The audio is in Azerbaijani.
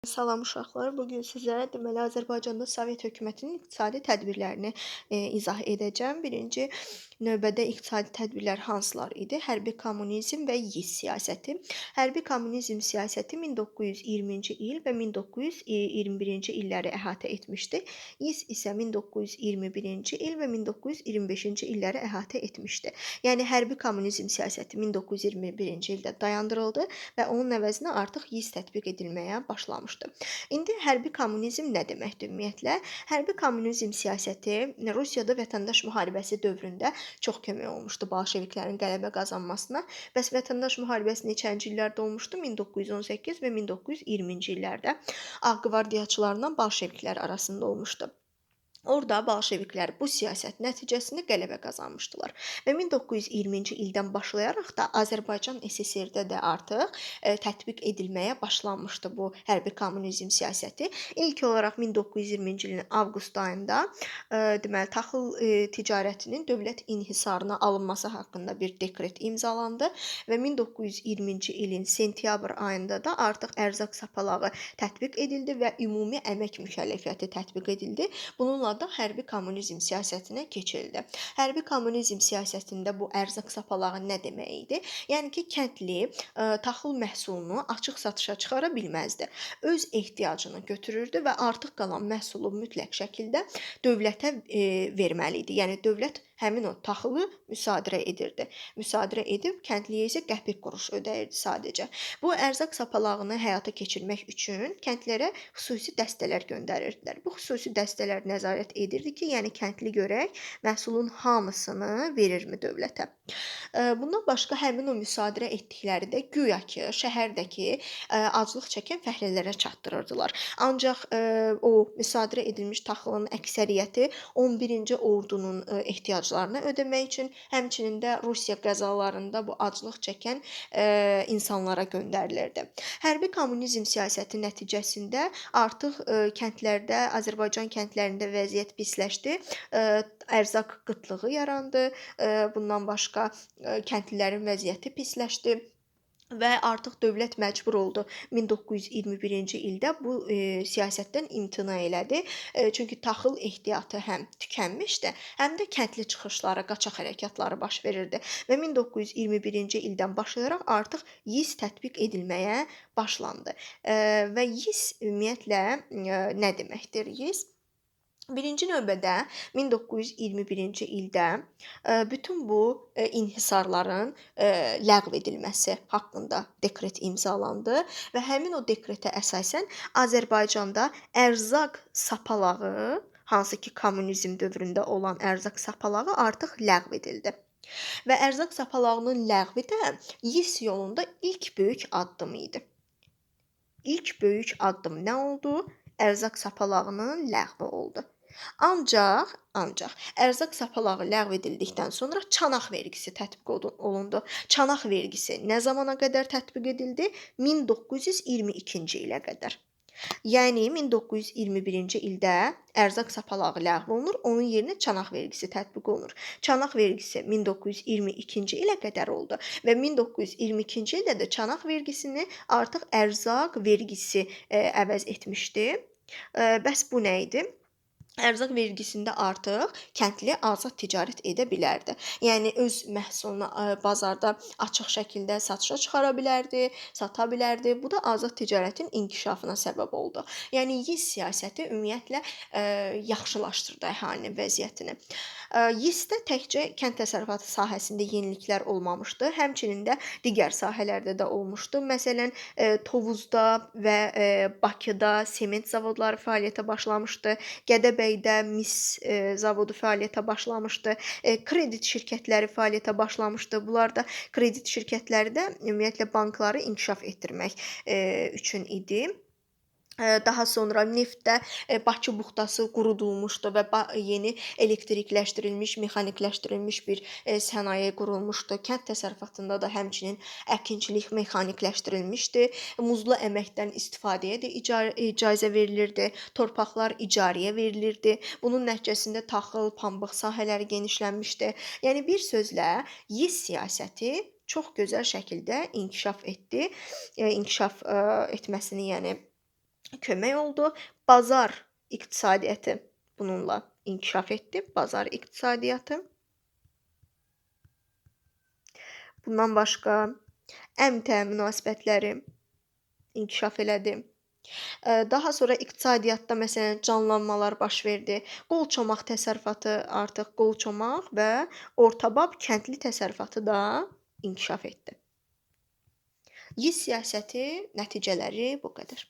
Salam uşaqlar. Bu gün sizlərə deməli Azərbaycanda Sovet hökumətinin iqtisadi tədbirlərini izah edəcəm. Birinci növbədə iqtisadi tədbirlər hansılar idi? Hərbi kommunizm və YİS siyasəti. Hərbi kommunizm siyasəti 1920-ci il və 1921-ci illəri əhatə etmişdi. YİS isə 1921-ci il və 1925-ci illəri əhatə etmişdi. Yəni hərbi kommunizm siyasəti 1921-ci ildə dayandırıldı və onun əvəzinə artıq YİS tətbiq edilməyə başlamışdı. İndi hərbi kommunizm nə deməkdir ümumiyyətlə? Hərbi kommunizm siyasəti Rusiyada vətəndaş müharibəsi dövründə çox kömək olmuşdu bolşeviklərin qələbə qazanmasına. Bəs vətəndaş müharibəsi neçənci illərdə olmuşdu? 1918 və 1920-ci illərdə Ağ qvardiyaçılarla bolşeviklər arasında olmuşdu. Orada bolşeviklər bu siyasət nəticəsində qələbə qazanmışdılar və 1920-ci ildən başlayaraq da Azərbaycan SSR-də də artıq tətbiq edilməyə başlanmışdı bu hərbi kommunizm siyasəti. İlk olaraq 1920-ci ilin avqust ayında deməli taxıl ticarətinin dövlət inhisarına alınması haqqında bir dekret imzalandı və 1920-ci ilin sentyabr ayında da artıq ərzaq sapalağı tətbiq edildi və ümumi əmək mükəlləfiyyəti tətbiq edildi. Bununla da hərbi kommunizm siyasətinə keçirildi. Hərbi kommunizm siyasətində bu ərzaq sapalağı nə demək idi? Yəni ki, kəndli taxıl məhsulunu açıq satışa çıxara bilməzdi. Öz ehtiyacını götürürdü və artıq qalan məhsulu mütləq şəkildə dövlətə verməli idi. Yəni dövlət həmin o taxılı müsadirə edirdi. Müsadirə edib kəndliyə isə qəpik quruş ödəyirdi sadəcə. Bu ərzaq sapalağını həyata keçirmək üçün kəndlərə xüsusi dəstələr göndərirdilər. Bu xüsusi dəstələr nəzarət edirdi ki, yəni kəndli görək məhsulun hamısını verirmi dövlətə. Bundan başqa həmin o müsadirə etdikləri də güya ki, şəhərdəki aclıq çəkən fəhlələrə çatdırırdılar. Ancaq o müsadirə edilmiş taxılın əksəriyyəti 11-ci ordunun ehtiyaclarını ödəmək üçün, həmçinin də Rusiya qəzalarında bu aclıq çəkən insanlara göndərilirdi. Hərbi kommunizm siyasəti nəticəsində artıq kəndlərdə, Azərbaycan kəndlərində vəziyyət pisləşdi. Ərzaq qıtlığı yarandı. Bundan başqa kəndlilərin vəziyyəti pisləşdi və artıq dövlət məcbur oldu 1921-ci ildə bu siyasətdən imtina elədi. Çünki taxıl ehtiyatı həm tükənmişdi, həm də kəndli çıxışları, qaçaq hərəkatları baş verirdi və 1921-ci ildən başlayaraq artıq YİS tətbiq edilməyə başlandı. Və YİS ümumiyyətlə nə deməkdir YİS? Birinci növbədə 1921-ci ildə bütün bu inhisarların ləğv edilməsi haqqında dekret imzalandı və həmin o dekretə əsasən Azərbaycanda ərzaq sapalağı, hansı ki kommunizm dövründə olan ərzaq sapalağı artıq ləğv edildi. Və ərzaq sapalağının ləğvi də YİS yolunda ilk böyük addım idi. İlk böyük addım nə oldu? Ərzaq sapalağının ləğvi oldu. Ancaq ərzaq sapalağı ləğv edildikdən sonra çanaq vergisi tətbiq olundu. Çanaq vergisi nə zamana qədər tətbiq edildi? 1922-ci ilə qədər. Yəni 1921-ci ildə ərzaq sapalağı ləğv olunur, onun yerinə çanaq vergisi tətbiq olunur. Çanaq vergisi 1922-ci ilə qədər oldu və 1922-ci ildə də çanaq vergisini artıq ərzaq vergisi əvəz etmişdi. Bəs bu nə idi? Ərzaq vergisində artıq kəndli azad ticarət edə bilərdi. Yəni öz məhsulunu bazarda açıq şəkildə satışa çıxara bilərdi, sata bilərdi. Bu da azad ticarətin inkişafına səbəb oldu. Yəni YİS siyasəti ümumiyyətlə yaxşılaşdırdı əhalinin vəziyyətini. YİS-də təkcə kənd təsərrüfatı sahəsində yeniliklər olmamışdı, həmçinin də digər sahələrdə də olmuşdu. Məsələn, Tovuzda və Bakıda sement zavodları fəaliyyətə başlamışdı. Gədəbəydə mis zavodu fəaliyyətə başlamışdı. Kredit şirkətləri fəaliyyətə başlamışdı. Bunlar da kredit şirkətləri də ümumiyyətlə bankları inkişaf etdirmək üçün idi. Daha sonra neftdə Bakı buxtası qurudulmuşdu və yeni elektrikləşdirilmiş, mexanikləşdirilmiş bir sənaye qurulmuşdu. Kənd təsərrüfatında da həmçinin əkinçilik mexanikləşdirilmişdi. Muzlu əməkdən istifadəyə də icazə verilirdi. Torpaqlar icarəyə verilirdi. Bunun nəticəsində taxıl, pambıq sahələri genişlənmişdi. Yəni bir sözlə YİS siyasəti çox gözəl şəkildə inkişaf etdi. İnkişaf etməsini, yəni kömək oldu. Bazar iqtisadiyyatı bununla inkişaf etdi. Bazar iqtisadiyyatı. Bundan başqa əmtə münasibətləri inkişaf elədi. Daha sonra iqtisadiyyatda məsələn canlanmalar baş verdi. Qolçomaq təsərrüfatı artıq qolçomaq və ortabab kəndli təsərrüfatı da inkişaf etdi. YİS siyasəti nəticələri bu qədər.